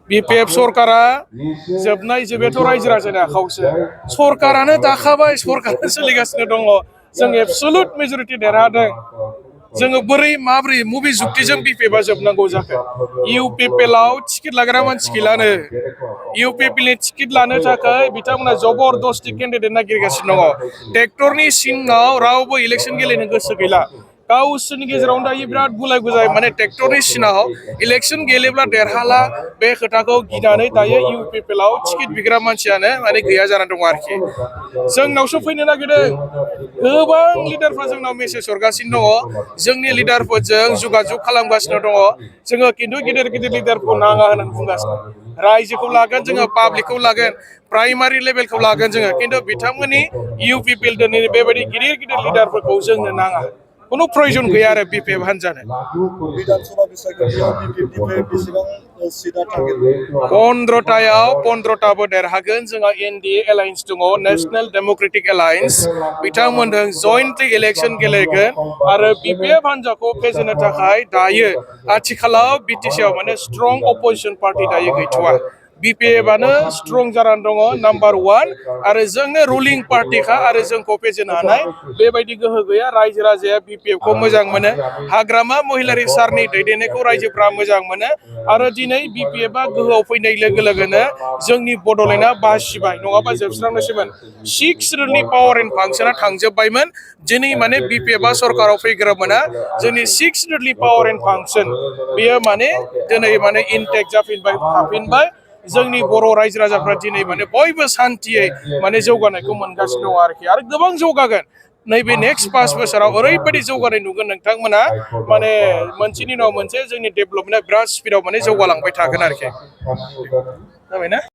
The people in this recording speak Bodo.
BPF सरकारा जोबनाय जोबेथ' रायजो राजानि आखायावसो सरकारानो दाखाबाय सरकारा सोलिगासिनो दङ जों एबसुलुट मेजरिटि देरहादों जोङो माब्रै मबे जुक्तिजों BPF जोबनांगौ जाखो UPPL टिकेट लाग्रा मानसि गैलानो UPPL नि टिकेट लानो थाखाय बिथांमोना जबरदस्ति केन्डिडेट नागिरगासिनो दङ ट्रेक्टरनि सिङाव रावबो इलेक्सन गेलेनो गोसो गैला गावसोरनि गेजेरावनो दायो बिराद गुलाय गुजाय माने ट्रेक्टरनि सिङाव इलेक्सन गेलेब्ला देरहाला बे खोथाखौ गिनानै दायो UPPL टिकेट बिग्रा मानसियानो माने गैया जानानै दङ आरोखि जोंनावसो फैनो नागिरदों गोबां लिडारफ्रा जोंनाव मेसेज हरगासिनो दङ जोंनि लिडारफोरजों जगाजग खालामगासिनो दङ जोङो खिन्थु गिदिर गिदिर लिडारखौ नाङा होननानै बुंगासिनो रायजोखौ लागोन जोङो पाब्लिकखौ लागोन प्राइमारि लेभेलखौ लागोन जोङो खिन्थु बिथांमोननि UPPL दोननि बेबायदि गिदिर गिदिर लिडारफोरखौ जोंनो नाङा কোনো प्रयोजन गैया आरो BPF हान्जानो 15टायाव 15टाबो देरहागोन जोंहा NDA एलायन्स दङ नेशनेल डेमोक्रेटिक एलायन्स बिथांमोनजों जयन्टलि इलेक्सन गेलेगोन आरो BPF हान्जाखौ फेजेननो थाखाय दायो आथिखालाव BTC आव माने स्ट्रं अपोजिशन पार्टी दायो गैथ'वा BPF आनो स्ट्रं जानानै दङ नाम्बार 1 आरो जोंनो रुलिं पार्टीखा आरो जोंखौ फेजेननो हानाय बेबायदि गोहो गैया रायजो राजाया BPF खौ मोजां मोनो हाग्रामा महिलारि सारनि दैदेननायखौ रायजोफ्रा मोजां मोनो आरो दिनै BPF आ गोहोआव फैनाय लोगो लोगोनो जोंनि बड'लेण्डआ बासिबाय नङाबा जोबस्रांनोसैमोन 6 रुलनि पावार एन्ड फांसना थांजोबबायमोन दिनै माने BPF आ सरकाराव फैग्रोमोना जोंनि 6 रुलनि पावार एन्ड फांसन बेयो माने दिनै माने इनटेक्ट जाफिनबाय थाफिनबाय जोंनि बर' रायजो राजाफ्रा दिनै माने बयबो सान्थियै माने जौगानायखौ मोनगासिनो दङ आरोखि आरो गोबां जौगागोन नैबे नेक्स्ट 5 बोसोराव ओरैबायदि जौगानाय नुगोन नोंथांमोना माने मोनसेनि उनाव मोनसे जोंनि डेभेलपमेन्टआ बिराद स्पिडआव माने जौगालांबाय थागोन आरोखि जाबायना